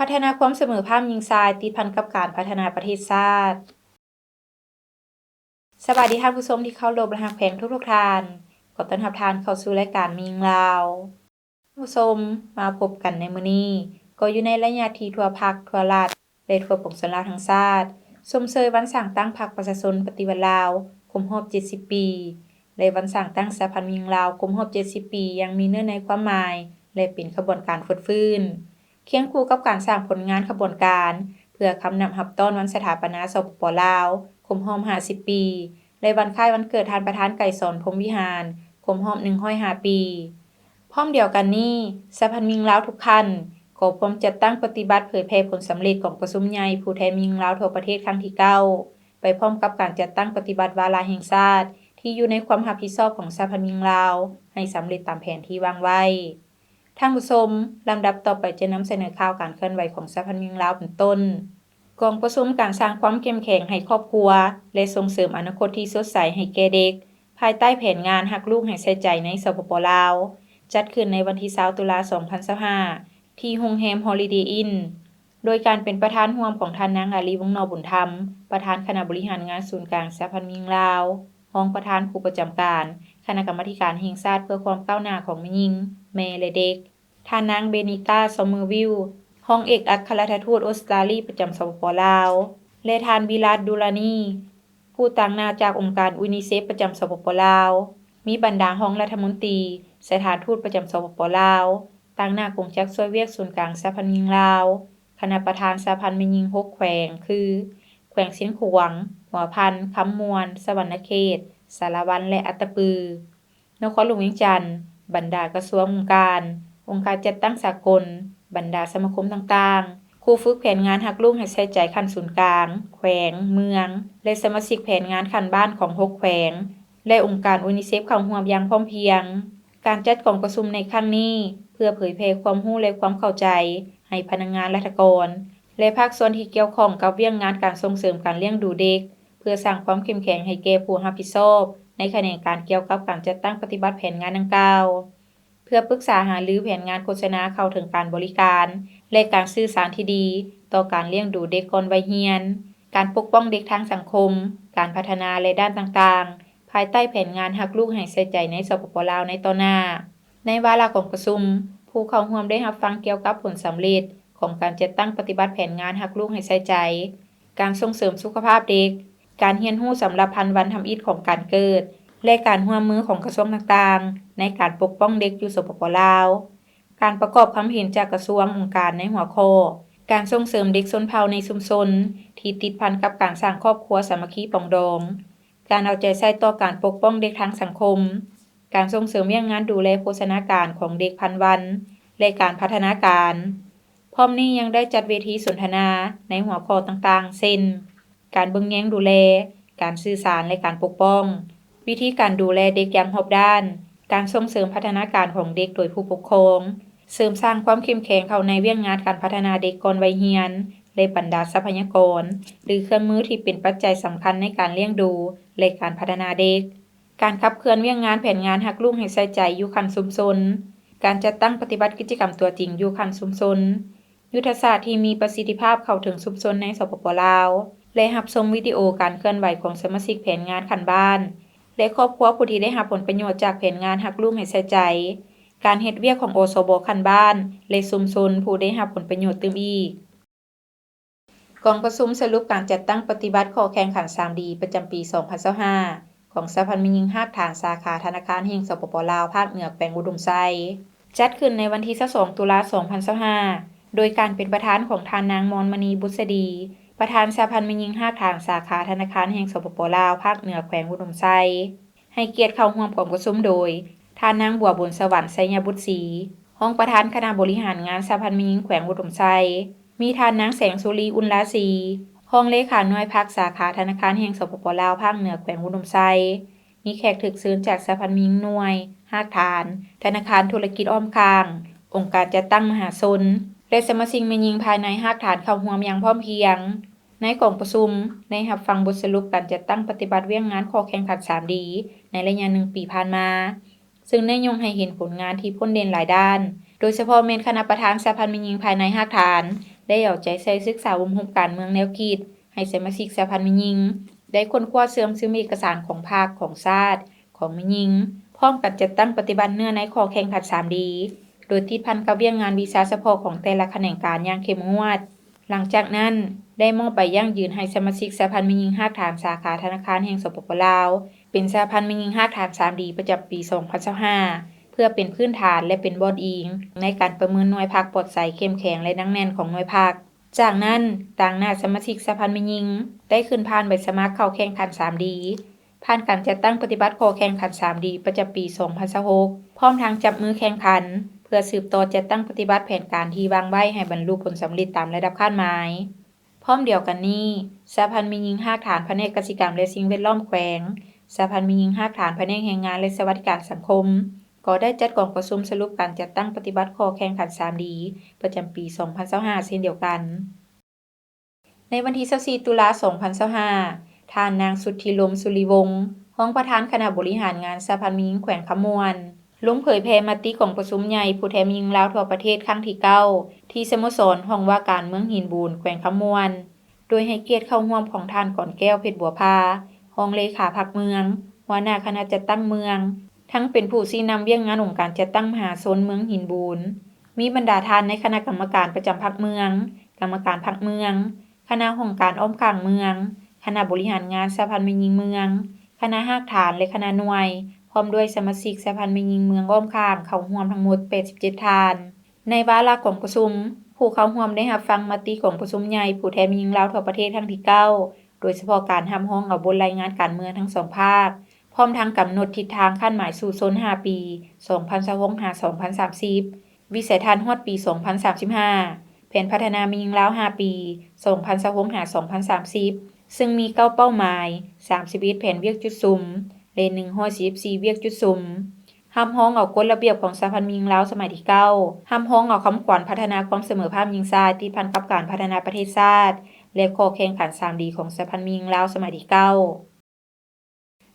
ພັດທະນາຄວາມສະເໝີພາບຍິງຊາຍ ຕິດພັນກັບການພັດທະນາປະເທດຊາດ. ສະບາຍດີທ່ານຜູ້ຊົມທີ່ເຄົາລົບ ແລະ ຮັກແພງທຸກໆທ່ານ. ຂໍຕ້ອນຮັບທ່ານເຂົ້າສູ່ລາຍການແມ່ຍິງລາວ. ທ່ານຜູ້ຊົມ, ມາພົບກັນໃນມື້ນີ້ ກໍຢູ່ໃນໄລຍະທີ່ທົ່ວພັກ, ທົ່ວລັດ ແລະ ທົ່ວປວງຊົນລາວທັງຊາດ ຊົມເຊີຍວັນສ້າງຕັ້ງພັກປະຊາຊົນປະຕິວັດລາວ ຄົບຮອບເຈັດສິບປີ ແລະ ວັນສ້າງຕັ້ງສະຫະພັນແມ່ຍິງລາວ ຄົບຮອບເຈັດສິບປີ ຢ່າງມີເນື້ອໃນຄວາມໝາຍ ແລະ ເປັນຂະບວນການຟົດຟື້ນ ຄຽງຄູ່ກັບການສ້າງຜົນງານຂະບວນການ ເພື່ອຄຳນັບຮັບຕ້ອນວັນສະຖາປະນາ ສປປ ລາວ ຄົບຮອບຫ້າສິບປີ ແລະ ວັນຄ້າຍວັນເກີດທ່ານປະທານໄກສອນ ພົມວິຫານ ຄົບຮອບໜຶ່ງຮ້ອຍຫ້າປີ. ພ້ອມດຽວກັນນີ້, ສະຫະພັນແມ່ຍິງລາວທຸກຂັ້ນ ກໍພ້ອມຈັດຕັ້ງປະຕິບັດເຜີຍແຜ່ຜົນສຳເລັດຂອງປະຊຸມໃຫຍ່ຜູ້ແທນແມ່ຍິງລາວທົ່ວປະເທດຄັ້ງທີເກົ້າ ໄປພ້ອມກັບການຈັດຕັ້ງປະຕິບັດວາລະແຫ່ງຊາດ ທີ່ຢູ່ໃນຄວາມຮັບຜິດຊອບຂອງສະຫະພັນແມ່ຍິງລາວ ໃຫ້ສຳເລັດຕາມແຜນທີ່ວາງໄວ້. ທ່ານຜູ້ຊົມ, ລຳດັບຕໍ່ໄປຈະນຳສະເໜີຂ່າວການເຄື່ອນໄຫວຂອງສະຫະພັນແມ່ຍິງລາວເປັນຕົ້ນ ກອງປະຊຸມການສ້າງຄວາມເຂັ້ມແຂງໃຫ້ຄອບຄົວ ແລະ ສົ່ງເສີມອະນາຄົດທີ່ສົດໃສໃຫ້ແກ່ເດັກ ພາຍໃຕ້ແຜນງານຮັກລູກໃຫ້ໃສ່ໃຈໃນ ສປປ ລາວ ຈັດຂຶ້ນໃນວັນທີຊາວ ຕຸລາ ສອງພັນຊາວຫ້າ ທີ່ໂຮງແຮມ Holiday Inn ໂດຍການເປັນປະທານຮ່ວມຂອງທ່ານນາງ ອາລີ ວົງນໍບຸນທຳ ປະທານຄະນະບໍລິຫານງານສູນກາງສະຫະພັນແມ່ຍິງລາວ, ຮອງປະທານຜູ້ປະຈຳການຄະນະກຳມາທິການແຫ່ງຊາດເພື່ອຄວາມກ້າວໜ້າຂອງແມ່ຍິງ, ແມ່ ແລະ ເດັກ, ທ່ານນາງ ເບນີຕາ ຊອມເມີວິລ ຮອງເອກອັກຄະລັດຖະທູດອົດສະຕາລີປະຈຳ ສປປ ລາວ ແລະ ທ່ານ ວິລາດ ດູລານີ ຜູ້ຕາງໜ້າຈາກອົງການ UNICEF ປະຈຳ ສປປ ລາວ, ມີບັນດາຮອງລັດຖະມົນຕີ, ສະຖານທູດປະຈຳ ສປປ ລາວ, ຕາງໜ້າກົງຈັກຊ່ວຍວຽກສູນກາງສະຫະພັນແມ່ຍິງລາວ, ຄະນະປະທານສະຫະພັນແມ່ຍິງຫົກແຂວງ ຄື ແຂວງຊຽງຂວາງ, ຫົວພັນ, ຄຳມ່ວນ, ສະຫວັນນະເຂດ, ສາລະວັນ ແລະ ອັດຕະປື. ນະຄອນຫຼວງວຽງຈັນ, ບັນດາກະຊວງ, ອົງການ, ອົງການຈັດຕັ້ງສາກົນ, ບັນດາສະມາຄົມຕ່າງໆ, ຄູຝຶກແຜນງານຮັກລູກໃຫ້ໃສ່ໃຈຂັ້ນສູນກາງ, ແຂວງ, ເມືອງ ແລະ ສະມາຊິກແຜນງານຂັ້ນບ້ານຂອງຫົກແຂວງ ແລະ ອົງການ UNICEF ເຂົ້າຮ່ວມຢ່າງພ້ອມພຽງ. ການຈັດກອງປະຊຸມໃນຄັ້ງນີ້ ເພື່ອເຜີຍແຜ່ຄວາມຮູ້ ແລະ ຄວາມເຂົ້າໃຈໃຫ້ພະນັກງານລັດຖະກອນ ແລະ ພາກສ່ວນທີ່ກ່ຽວຂ້ອງກັບວຽກງານການສົ່ງເສີມການລ້ຽງດູເດັກ ເພື່ອສ້າງຄວາມເຂັ້ມແຂງໃຫ້ແກ່ຜູ້ຮັບຜິດຊອບໃນຂະແໜງການກ່ຽວກັບການຈັດຕັ້ງປະຕິບັດແຜນງານດັ່ງກ່າວ, ເພື່ອປຶກສາຫາລືແຜນງານໂຄສະນາເຂົ້າເຖິງການບໍລິການ ແລະ ການສື່ສານທີ່ດີຕໍ່ການລ້ຽງດູເດັກກ່ອນໄວຮຽນ, ການປົກປ້ອງເດັກທາງສັງຄົມ, ການພັດທະນາ ແລະ ດ້ານຕ່າງໆ ພາຍໃຕ້ແຜນງານຮັກລູກໃຫ້ໃສ່ໃຈໃນ ສປປ ລາວ ໃນຕໍ່ໜ້າ. ໃນວາລະກອງປະຊຸມ, ຜູ້ເຂົ້າຮ່ວມໄດ້ຮັບຟັງກ່ຽວກັບຜົນສຳເລັດຂອງການຈັດຕັ້ງປະຕິບັດແຜນງານຮັກລູກໃຫ້ໃສ່ໃຈ, ການສົ່ງເສີມສຸຂະພາບເດັກ, ການຮຽນຮູ້ສຳລັບພັນວັນທຳອິດຂອງການເກີດ ແລະ ການຮ່ວມມືຂອງກະຊວງຕ່າງໆ ໃນການປົກປ້ອງເດັກຢູ່ ສປປ ລາວ, ການປະກອບຄຳເຫັນຈາກກະຊວງ, ອົງການໃນຫົວຂໍ້ ການສົ່ງເສີມເດັກຊົນເຜົ່າໃນຊຸມຊົນ ທີ່ຕິດພັນກັບການສ້າງຄອບຄົວສາມັກຄີປອງດອງ, ການເອົາໃຈໃສ່ຕໍ່ການປົກປ້ອງເດັກທາງສັງຄົມ, ການສົ່ງເສີມວຽກງານດູແລໂພຊະນາການຂອງເດັກພັນວັນ ແລະ ການພັດທະນາການ. ພ້ອມນີ້ຍັງໄດ້ຈັດເວທີສົນທະນາໃນຫົວຂໍ້ຕ່າງໆ ເຊັ່ນ ການເບິ່ງແຍງດູແລ, ການສື່ສານ ແລະ ການປົກປ້ອງ, ວິທີການດູແລເດັກຢ່າງຮອບດ້ານ, ການສົ່ງເສີມພັດທະນາການຂອງເດັກໂດຍຜູ້ປົກຄອງ, ເສີມສ້າງຄວາມເຂັ້ມແຂງເຂົ້າໃນວຽກງານການພັດທະນາເດັກກ່ອນໄວຮຽນ ແລະ ບັນດາຊັບພະຍາກອນ ຫຼື ເຄື່ອງມືທີ່ເປັນປັດໄຈສຳຄັນໃນການລ້ຽງດູ ແລະ ການພັດທະນາເດັກ. ການຂັບເຄື່ອນວຽກງານແຜນງານຮັກລູກໃຫ້ໃສ່ໃຈຢູ່ຂັ້ນຊຸມຊົນ, ການຈັດຕັ້ງປະຕິບັດກິດຈະກຳຕົວຈິງຢູ່ຂັ້ນຊຸມຊົນ, ຍຸດທະສາດທີ່ມີປະສິດທິພາບເຂົ້າເຖິງຊຸມຊົນໃນ ສປປ ລາວ ແລະ ຮັບຊົມວິດີໂອການເຄື່ອນໄຫວຂອງສະມາຊິກແຜນງານຂັ້ນບ້ານ ແລະ ຄອບຄົວຜູ້ທີ່ໄດ້ຮັບຜົນປະໂຫຍດຈາກແຜນງານຮັກລູກໃຫ້ໃສ່ໃຈ, ການເຮັດວຽກຂອງ ອສບ ຂັ້ນບ້ານ ແລະ ຊຸມຊົນຜູ້ໄດ້ຮັບຜົນປະໂຫຍດຕື່ມອີກ. ກອງປະຊຸມສະຫຼຸບການຈັດຕັ້ງປະຕິບັດຂໍ້ແຂ່ງຂັນ ສາມດີ ປະຈຳປີ ສອງພັນຊາວຫ້າ ຂອງສະຫະພັນແມ່ຍິງຮາກຖານສາຂາທະນາຄານແຫ່ງ ສປປ ລາວ ພາກເໜືອ ແຂວງອຸດົມໄຊ ຈັດຂຶ້ນໃນວັນທີຊາວສອງ ຕຸລາ ສອງພັນຊາວຫ້າ ໂດຍການເປັນປະທານຂອງທ່ານນາງ ມອນມະນີ ບຸດສະດີ ປະທານສະຫະພັນແມ່ຍິງຮາກຖານສາຂາທະນາຄານແຫ່ງ ສປປ ລາວ ພາກເໜືອ ແຂວງອຸດົມໄຊ. ໃຫ້ກຽດເຂົ້າຮ່ວມກອງປະຊຸມໂດຍ ທ່ານນາງ ບົວບຸນສະຫວັນ ໄຊຍະບຸດສີ ຮອງປະທານຄະນະບໍລິຫານງານສະຫະພັນແມ່ຍິງແຂວງອຸດົມໄຊ, ມີທ່ານນາງ ແສງສຸລີ ອຸ່ນລາສີ ຮອງເລຂາໜ່ວຍພັກສາຂາທະນາຄານແຫ່ງ ສປປ ລາວ ພາກເໜືອ ແຂວງອຸດົມໄຊ, ມີແຂກຖືກເຊີນຈາກສະຫະພັນແມ່ຍິງໜ່ວຍ, ຮາກຖານ, ທະນາຄານທຸລະກິດອ້ອມຂ້າງ, ອົງການຈັດຕັ້ງມະຫາຊົນ ແລະ ສະມາຊິກແມ່ຍິງພາຍໃນຮາກຖານເຂົ້າຮ່ວມຢ່າງພ້ອມພຽງ. ໃນກອງປະຊຸມ ໄດ້ຮັບຟັງບົດສະຫຼຸບການຈັດຕັ້ງປະຕິບັດວຽກງານຂໍ້ແຂ່ງຂັນ ສາມດີ ໃນໄລຍະໜຶ່ງປີຜ່ານມາ, ເຊິ່ງໄດ້ຍົກໃຫ້ເຫັນຜົນງານທີ່ພົ້ນເດັ່ນຫຼາຍດ້ານ, ໂດຍສະເພາະແມ່ນຄະນະປະທານສະຫະພັນແມ່ຍິງພາຍໃນຮາກຖານ ໄດ້ເອົາໃຈໃສ່ສຶກສາອົບຮົມການເມືອງແນວຄິດ ໃຫ້ສະມາຊິກສະຫະພັນແມ່ຍິງ ໄດ້ຄົ້ນຄວ້າເຊື່ອມຊຶມເອກະສານຂອງພັກ, ຂອງຊາດ, ຂອງແມ່ຍິງ, ພ້ອມກັນຈັດຕັ້ງປະຕິບັດເນື້ອໃນຂໍ້ແຂ່ງຂັນສາມດີ ໂດຍຕິດພັນກັບວຽກງານວິຊາສະເພາະຂອງແຕ່ລະຂະແໜງການຢ່າງເຂັ້ມງວດ. ຫຼັງຈາກນັ້ນ ໄດ້ມອບໃບຢັ້ງຢືນໃຫ້ສະມາຊິກສະຫະພັນແມ່ຍິງຮາກຖານສາຂາທະນາຄານແຫ່ງ ສປປ ລາວ ເປັນສະຫະພັນແມ່ຍິງຮາກຖານສາມດີປະຈຳປີສອງພັນຊາວຫ້າ ເພື່ອເປັນພື້ນຖານ ແລະ ເປັນບ່ອນອີງໃນການປະເມີນໜ່ວຍພັກປອດໃສ, ເຂັ້ມແຂງ ແລະ ໜັກແໜ້ນຂອງໜ່ວຍພັກ. ຈາກນັ້ນ, ຕາງໜ້າສະມາຊິກສະຫະພັນແມ່ຍິງ ໄດ້ຂຶ້ນຜ່ານໃບສະໝັກເຂົ້າແຂ່ງຂັນສາມດີ ຜ່ານການຈັດຕັ້ງປະຕິບັດຂໍ້ແຂ່ງຂັນສາມດີປະຈຳປີສອງພັນຊາວຫົກ ພ້ອມທັງຈັບມືແຂ່ງຂັນ ເພື່ອສືບຕໍ່ຈັດຕັ້ງປະຕິບັດແຜນການທີ່ວາງໄວ້ໃຫ້ບັນລຸຜົນສຳເລັດຕາມລະດັບຄາດໝາຍ. ພ້ອມດຽວກັນນີ້, ສະຫະພັນແມ່ຍິງຮາກຖານພະແນກກະສິກຳ ແລະ ສິ່ງແວດລ້ອມແຂວງ, ສະຫະພັນແມ່ຍິງຮາກຖານພະແນກແຮງງານ ແລະ ສະຫວັດດີການສັງຄົມ ກໍໄດ້ຈັດກອງປະຊຸມສະຫຼຸບການຈັດຕັ້ງປະຕິບັດຂໍ້ແຂ່ງຂັນສາມດີປະຈຳປີສອງພັນຊາວຫ້າເຊັ່ນດຽວກັນ. ໃນວັນທີຊາວສີ່ ຕຸລາ ສອງພັນຊາວຫ້າ ທ່ານນາງ ສຸດທິລົມ ສຸລິວົງ ຮອງປະທານຄະນະບໍລິຫານງານສະຫະພັນແມ່ຍິງແຂວງຄຳມ່ວນ ລົງເຜີຍແຜ່ມະຕິກອງປະຊຸມໃຫຍ່ຜູ້ແທນແມ່ຍິງລາວທົ່ວປະເທດຄັ້ງທີເກົ້າ ທີ່ສະໂມສອນຫ້ອງວ່າການເມືອງຫີນບູນ ແຂວງຄຳມ່ວນ ໂດຍໃຫ້ກຽດເຂົ້າຮ່ວມຂອງທ່ານ ກອນແກ້ວ ເພັດບົວພາ ຮອງເລຂາພັກເມືອງ, ຫົວໜ້າຄະນະຈັດຕັ້ງເມືອງ, ທັງເປັນຜູ້ຊີ້ນຳວຽກງານອົງການຈັດຕັ້ງມະຫາຊົນເມືອງຫີນບູນ, ມີບັນດາທ່ານໃນຄະນະກຳມະການປະຈຳພັກເມືອງ, ກຳມະການພັກເມືອງ, ຄະນະຫ້ອງການອ້ອມຂ້າງເມືອງ, ຄະນະບໍລິຫານງານສະຫະພັນແມ່ຍິງເມືອງ, ຄະນະຮາກຖານ ແລະ ຄະນະໜ່ວຍ, ພ້ອມດ້ວຍສະມາຊິກສະຫະພັນແມ່ຍິງເມືອງອ້ອມຂ້າງເຂົ້າຮ່ວມທັງໝົດແປດສິບເຈັດທ່ານ. ໃນວາລະກອງປະຊຸມ, ຜູ້ເຂົ້າຮ່ວມໄດ້ຮັບຟັງມະຕິກອງປະຊຸມໃຫຍ່ຜູ້ແທນແມ່ຍິງລາວທົ່ວປະເທດຄັ້ງທີເກົ້າ ໂດຍສະເພາະການຮັບຮອງເອົາບົດລາຍງານການເມືອງທັງສອງພາກ, ພ້ອມທັງກຳນົດທິດທາງຄາດໝາຍສູ້ຊົນຫ້າປີ ສອງພັນຊາວຫົກ ຫາ ສອງພັນສາມສິບ, ວິໄສທັດຮອດປີສອງພັນສາມສິບຫ້າ, ແຜນພັດທະນາແມ່ຍິງລາວຫ້າປີ ສອງພັນຊາວຫົກ ຫາ ສອງພັນສາມສິບ ຊຶ່ງມີເກົ້າເປົ້າໝາຍ, ສາມສິບເອັດແຜນວຽກຈຸດສຸມ ແລະ ໜຶ່ງຮ້ອຍສີ່ສິບສີ່ວຽກຈຸດສຸມ, ຮັບຮອງເອົາກົດລະບຽບຂອງສະຫະພັນແມ່ຍິງລາວສະໄໝທີເກົ້າ, ຮັບຮອງເອົາຄຳຂວັນພັດທະນາຄວາມສະເໝີພາບຍິງຊາຍ ຕິດພັນກັບການພັດທະນາປະເທດຊາດ ແລະ ຂໍ້ແຂ່ງຂັນສາມດີຂອງສະຫະພັນແມ່ຍິງລາວສະໄໝທີເກົ້າ.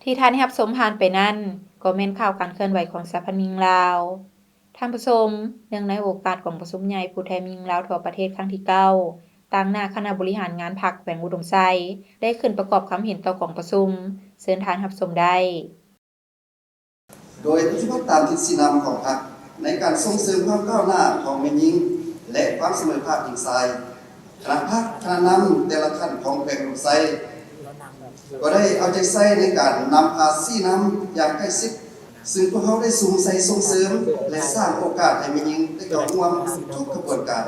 ທີ່ທ່ານໄດ້ຮັບຊົມຜ່ານໄປນັ້ນ ກໍແມ່ນຂ່າວການເຄື່ອນໄຫວຂອງສະຫະພັນແມ່ຍິງລາວ. ທ່ານຜູ້ຊົມ, ເນື່ອງໃນໂອກາດກອງປະຊຸມໃຫຍ່ຜູ້ແທນແມ່ຍິງລາວທົ່ວປະເທດຄັ້ງທີເກົ້າ, ຕາງໜ້າຄະນະບໍລິຫານງານພັກແຂວງອຸດົມໄຊ ໄດ້ຂຶ້ນປະກອບຄຳເຫັນຕໍ່ກອງປະຊຸມ. ເຊີນທ່ານຮັບຊົມໄດ້. ໂດຍປະຕິບັດຕາມທິດຊີ້ນຳຂອງພັກ ໃນການສົ່ງເສີມຄວາມກ້າວໜ້າຂອງແມ່ຍິງ ແລະ ຄວາມສະເໝີພາບຍິງຊາຍ, ຄະນະພັກ, ຄະນະນຳແຕ່ລະຂັ້ນຂອງແຂວງອຸດົມໄຊ ກໍໄດ້ເອົາໃຈໃສ່ໃນການນຳພາຊີ້ນຳຢ່າງໃກ້ຊິດ, ຊຶ່ງພວກເຮົາໄດ້ສຸມໃສ່ສົ່ງເສີມ ແລະ ສ້າງໂອກາດໃຫ້ແມ່ຍິງໄດ້ເຂົ້າຮ່ວມທຸກຂະບວນການ.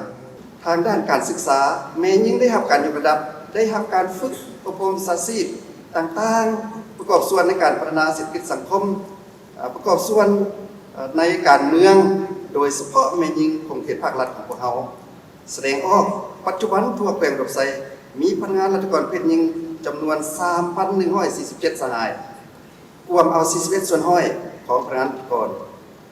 ທາງດ້ານການສຶກສາ, ແມ່ຍິງໄດ້ຮັບການຍົກລະດັບ, ໄດ້ຮັບການຝຶກອົບຮົມວິຊາຊີບຕ່າງໆ, ປະກອບສ່ວນໃນການພັດທະນາເສດຖະກິດສັງຄົມ, ອາ, ປະກອບສ່ວນ, ອາ, ໃນການເມືອງ, ໂດຍສະເພາະແມ່ຍິງຂົງເຂດພາກລັດຂອງພວກເຮົາ. ສະແດງອອກ, ປັດຈຸບັນທົ່ວແຂວງອຸດົມໄຊ ມີພະນັກງານລັດຖະກອນເພດຍິງຈຳນວນສາມພັນໜຶ່ງຮ້ອຍສີ່ສິບເຈັດສະຫາຍ, ກວມເອົາສີ່ສິບເອັດສ່ວນຮ້ອຍຂອງພະນັກງານລັດຖະກອນ,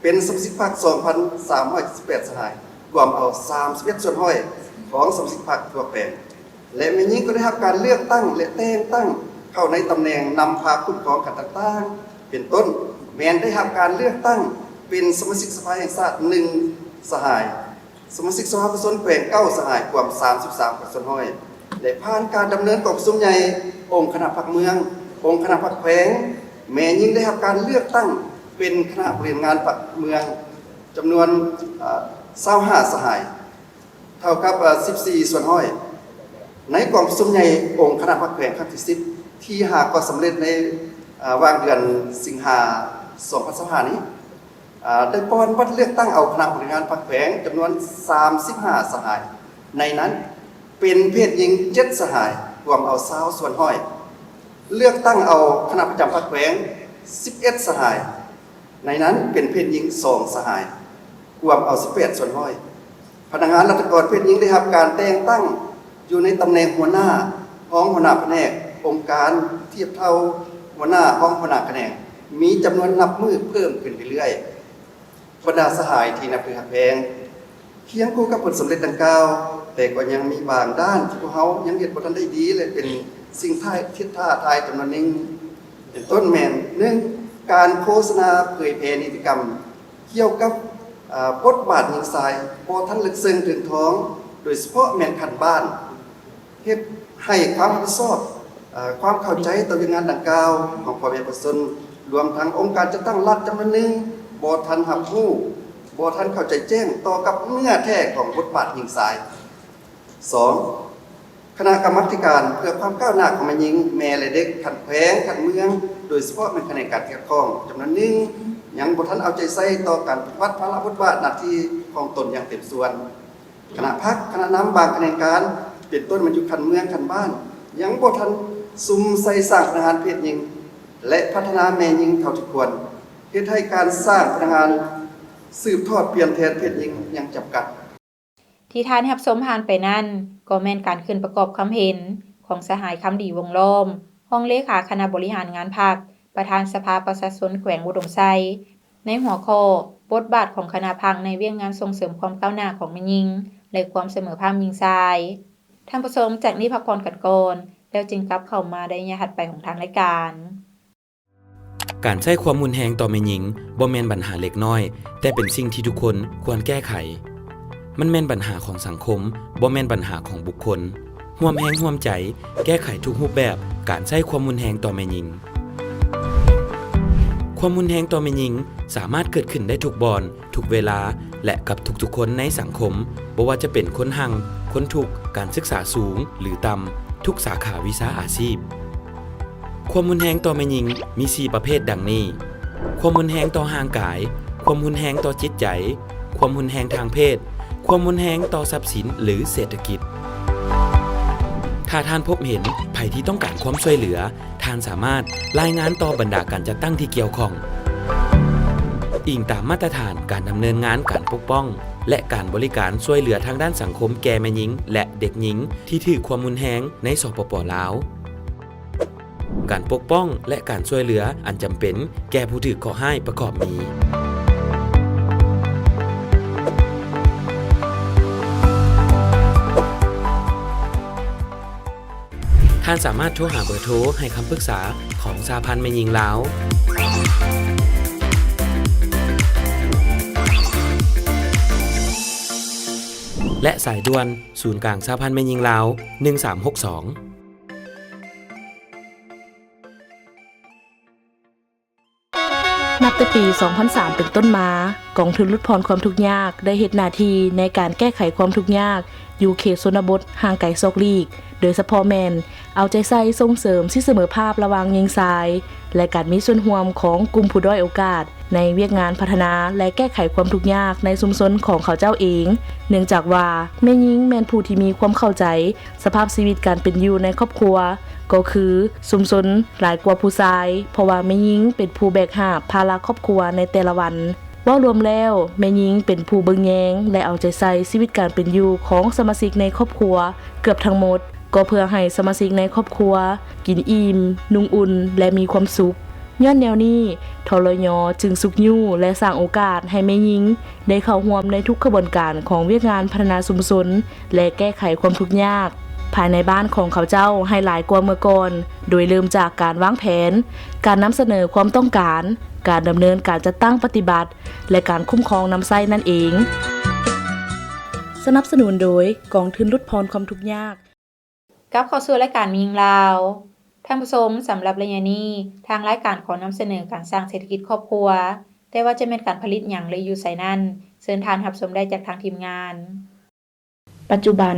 ເປັນສະມາຊິກພັກສອງພັນສາມຮ້ອຍເຈັດສິບແປດສະຫາຍ, ກວມເອົາສາມສິບເອັດສ່ວນຮ້ອຍຂອງສະມາຊິກພັກທົ່ວແຂວງ. ແລະ ແມ່ຍິງກໍໄດ້ຮັບການເລືອກຕັ້ງ ແລະ ແຕ່ງຕັ້ງເຂົ້າໃນຕຳແໜ່ງນຳພາຄຸ້ມຄອງຂັ້ນຕ່າງໆ, ເປັນຕົ້ນ ແມ່ນໄດ້ຮັບການເລືອກຕັ້ງເປັນສະມາຊິກສະພາແຫ່ງຊາດໜຶ່ງສະຫາຍ, ສະມາຊິກສະພາປະຊາຊົນແຂວງເກົ້າສະຫາຍ, ກວມສາມສິບສາມສ່ວນຮ້ອຍ ແລະ ຜ່ານການດຳເນີນກອງປະຊຸມໃຫຍ່ອົງຄະນະພັກເມືອງ, ອົງຄະນະພັກແຂວງ, ແມ່ຍິງໄດ້ຮັບການເລືອກຕັ້ງເປັນຄະນະບໍລິຫານງານພັກເມືອງຈຳນວນ, ເອີ່, ຊາວຫ້າສະຫາຍ, ເທົ່າກັບ, ເອີ່, ສິບສີ່ສ່ວນຮ້ອຍ ໃນກອງປະຊຸມໃຫຍ່ອົງຄະນະພັກແຂວງຄັ້ງທີສິບ ທີ່ຫາກໍສຳເລັດໃນ, ເອີ່, ຫວ່າງເດືອນສິງຫາ ສອງພັນຊາວຫ້ານີ້. ອາ, ໄດ້ປ່ອນບັດເລືອກຕັ້ງເອົາຄະນະບໍລິຫານພັກແຂວງຈຳນວນສາມສິບຫ້າສະຫາຍ, ໃນນັ້ນເປັນເພດຍິງເຈັດສະຫາຍ, ກວມເອົາຊາວສ່ວນຮ້ອຍ, ເລືອກຕັ້ງເອົາຄະນະປະຈຳພັກແຂວງສິບເອັດສະຫາຍ, ໃນນັ້ນເປັນເພດຍິງສອງສະຫາຍ, ກວມເອົາສິບແປດສ່ວນຮ້ອຍ. ພະນັກງານລັດຖະກອນເພດຍິງໄດ້ຮັບການແຕ່ງຕັ້ງຢູ່ໃນຕຳແໜ່ງຫົວໜ້າ, ຮອງຫົວໜ້າພະແນກ, ອົງການ, ທຽບເທົ່າຫົວໜ້າ, ຮອງຫົວໜ້າຂະແໜງ, ມີຈຳນວນນັບມື້ເພີ່ມຂຶ້ນເລື້ອຍໆ. ບັນດາສະຫາຍທີ່ນັບຖືຮັກແພງ, ຄຽງຄູ່ກັບຜົນສຳເລັດດັ່ງກ່າວ, ແຕ່ກໍຍັງມີບາງດ້ານທີ່ພວກເຮົາຍັງເຮັດບໍ່ທັນໄດ້ດີ ແລະ ເປັນສິ່ງທ້າຍ, ທີ່ທ້າທາຍຈຳນວນໜຶ່ງ. ເປັນຕົ້ນແມ່ນ, ໜຶ່ງ, ການໂຄສະນາເຜີຍແຜ່ນິຕິກຳ ກ່ຽວກັບ, ເອີ່, ບົດບາດຍິງຊາຍບໍ່ທັນເລິກເຊິ່ງເຖິງຖອງ, ໂດຍສະເພາະແມ່ນຂັ້ນບ້ານ ເຮັດໃຫ້ຄວາມຮັບຜິດຊອບ, ເອີ ຄວາມເຂົ້າໃຈຕໍ່ວຽກງານດັ່ງກ່າວຂອງພໍ່ແມ່ປະຊາຊົນ, ລວມທັງອົງການຈັດຕັ້ງລັດຈຳນວນໜຶ່ງ ບໍ່ທັນຮັບຮູ້, ບໍ່ທັນເຂົ້າໃຈແຈ້ງຕໍ່ກັບເນື້ອແທ້ຂອງບົດບາດຍິງຊາຍ. ສອງ, ຄະນະກຳມາທິການເພື່ອຄວາມກ້າວໜ້າຂອງແມ່ຍິງ, ແມ່ ແລະ ເດັກ ຂັ້ນແຂວງ, ຂັ້ນເມືອງ, ໂດຍສະເພາະແມ່ນຂະແໜງການທີ່ກ່ຽວຂ້ອງຈຳນວນໜຶ່ງ ຍັງບໍ່ທັນເອົາໃຈໃສ່ຕໍ່ການປະຕິບັດພາລະບົດບາດໜ້າທີ່ຂອງຕົນຢ່າງເຕັມສ່ວນ. ຄະນະພັກ, ຄະນະນຳບາງຂະແໜງການ ເປັນຕົ້ນແມ່ນຢູ່ຂັ້ນເມືອງ, ຂັ້ນບ້ານ ຍັງບໍ່ທັນສຸມໃສ່ສ້າງພະນັກງານເພດຍິງ ແລະ ພັດທະນາແມ່ຍິງເທົ່າທີ່ຄວນ, ເຮັດໃຫ້ການສ້າງພະນັກງານສືບທອດປ່ຽນແທນເພດຍິງຍັງຈຳກັດ. ທີ່ທ່ານໄດ້ຮັບຊົມຜ່ານໄປນັ້ນ ກໍແມ່ນການຂຶ້ນປະກອບຄຳເຫັນຂອງສະຫາຍ ຄຳດີ ວົງລ້ອມ ຮອງເລຂາຄະນະບໍລິຫານງານພັກ ປະທານສະພາປະຊາຊົນແຂວງອຸດົມໄຊ ໃນຫົວຂໍ້ ບົດບາດຂອງຄະນະພັກໃນວຽກງານສົ່ງເສີມຄວາມກ້າວໜ້າຂອງແມ່ຍິງ ແລະ ຄວາມສະເໝີພາບຍິງຊາຍ. ທ່ານຜູ້ຊົມ, ຈາກນີ້ພັກຜ່ອນກັນກ່ອນ ແລ້ວຈຶ່ງກັບເຂົ້າມາໃນໄລຍະຖັດໄປຂອງທາງລາຍການ. ການໃຊ້ຄວາມຮຸນແຮງຕໍ່ແມ່ຍິງບໍ່ແມ່ນບັນຫາເລັກນ້ອຍ, ແຕ່ເປັນສິ່ງທີ່ທຸກຄົນຄວນແກ້ໄຂ. ມັນແມ່ນບັນຫາຂອງສັງຄົມ, ບໍ່ແມ່ນບັນຫາຂອງບຸກຄົນ. ຮ່ວມແຮງຮ່ວມໃຈແກ້ໄຂທຸກຮູບແບບການໃຊ້ຄວາມຮຸນແຮງຕໍ່ແມ່ຍິງ. ຄວາມຮຸນແຮງຕໍ່ແມ່ຍິງສາມາດເກີດຂຶ້ນໄດ້ທຸກບ່ອນ, ທຸກເວລາ ແລະ ກັບທຸກໆຄົນໃນສັງຄົມ, ບໍ່ວ່າຈະເປັນຄົນຮັ່ງ, ຄົນທຸກ, ການສຶກສາສູງ ຫຼື ຕ່ຳ, ທຸກສາຂາວິຊາອາຊີບ. ຄວາມຮຸນແຮງຕໍ່ແມ່ຍິງມີສີ່ປະເພດດັ່ງນີ້: ຄວາມຮຸນແຮງຕໍ່ຮ່າງກາຍ, ຄວາມຮຸນແຮງຕໍ່ຈິດໃຈ, ຄວາມຮຸນແຮງທາງເພດ, ຄວາມຮຸນແຮງຕໍ່ຊັບສິນ ຫຼື ເສດຖະກິດ. ຖ້າທ່ານພົບເຫັນໃຜທີ່ຕ້ອງການຄວາມຊ່ວຍເຫຼືອ, ທ່ານສາມາດລາຍງານຕໍ່ບັນດາການຈັດຕັ້ງທີ່ກ່ຽວຂ້ອງ, ອີງຕາມມາດຕະຖານການດຳເນີນງານການປົກປ້ອງ ແລະ ການບໍລິການຊ່ວຍເຫຼືອທາງດ້ານສັງຄົມແກ່ແມ່ຍິງ ແລະ ເດັກຍິງທີ່ຖືກຄວາມຮຸນແຮງໃນ ສປປ ລາວ. ການປົກປ້ອງ ແລະ ການຊ່ວຍເຫຼືອອັນຈຳເປັນແກ່ຜູ້ຖືກເຄາະຮ້າຍປະກອບມີ: ທ່ານສາມາດໂທຫາເບີໂທໃຫ້ຄຳປຶກສາຂອງສະຫະພັນແມ່ຍິງລາວ ແລະ ສາຍດ່ວນສູນກາງສະຫະພັນແມ່ຍິງລາວ ໜຶ່ງສາມຫົກສອງ. ນັບແຕ່ປີສອງພັນສາມເປັນຕົ້ນມາ, ກອງທຶນຫຼຸດຜ່ອນຄວາມທຸກຍາກໄດ້ເຮັດໜ້າທີ່ໃນການແກ້ໄຂຄວາມທຸກຍາກຢູ່ເຂດຊົນນະບົດຫ່າງໄກສອກຫຼີກ, ໂດຍສະເພາະແມ່ນເອົາໃຈໃສ່ສົ່ງເສີມສິດສະເໝີພາບລະຫວ່າງຍິງຊາຍ ແລະ ການມີສ່ວນຮ່ວມຂອງກຸ່ມຜູ້ດ້ອຍໂອກາດໃນວຽກງານພັດທະນາ ແລະ ແກ້ໄຂຄວາມທຸກຍາກໃນຊຸມຊົນຂອງເຂົາເຈົ້າເອງ, ເນື່ອງຈາກວ່າແມ່ຍິງແມ່ນຜູ້ທີ່ມີຄວາມເຂົ້າໃຈ ສະພາບຊີວິດການເປັນຢູ່ໃນຄອບຄົວ ກໍຄືຊຸມຊົນຫຼາຍກວ່າຜູ້ຊາຍ, ເພາະວ່າແມ່ຍິງເປັນຜູ້ແບກຫາບພາລະຄອບຄົວໃນແຕ່ລະວັນ. ເວົ້າລວມແລ້ວ, ແມ່ຍິງເປັນຜູ້ເບິ່ງແຍງ ແລະ ເອົາໃຈໃສ່ຊີວິດການເປັນຢູ່ຂອງສະມາຊິກໃນຄອບຄົວເກືອບທັງໝົດ, ກໍເພື່ອໃຫ້ສະມາຊິກໃນຄອບຄົວກິນອີ່ມ, ນຸ່ງອຸ່ນ ແລະ ມີຄວາມສຸກ. ຍ້ອນແນວນີ້, ທລຍ ຈຶ່ງຊຸກຍູ້ ແລະ ສ້າງໂອກາດໃຫ້ແມ່ຍິງໄດ້ເຂົ້າຮ່ວມໃນທຸກຂະບວນການຂອງວຽກງານພັດທະນາຊຸມຊົນ ແລະ ແກ້ໄຂຄວາມທຸກຍາກພາຍໃນບ້ານຂອງເຂົາເຈົ້າໃຫ້ຫຼາຍກວ່າເມື່ອກ່ອນ, ໂດຍເລີ່ມຈາກການວາງແຜນ, ການນຳສະເໜີຄວາມຕ້ອງການ, ການດຳເນີນການຈັດຕັ້ງປະຕິບັດ ແລະ ການຄຸ້ມຄອງນຳໃຊ້ນັ້ນເອງ. ສະໜັບສະໜູນໂດຍກອງທຶນຫຼຸດຜ່ອນຄວາມທຸກຍາກ. ກັບເຂົ້າສູ່ລາຍການແມ່ຍິງລາວ. ທ່ານຜູ້ຊົມ, ສຳລັບໄລຍະນີ້, ທາງລາຍການຂໍນຳສະເໜີການສ້າງເສດຖະກິດຄອບຄົວ, ແຕ່ວ່າຈະແມ່ນການຜະລິດຫຍັງ ແລະ ຢູ່ໃສນັ້ນ, ເຊີນທ່ານຮັບຊົມໄດ້ຈາກທາງທີມງານ. ປັດຈຸບັນ,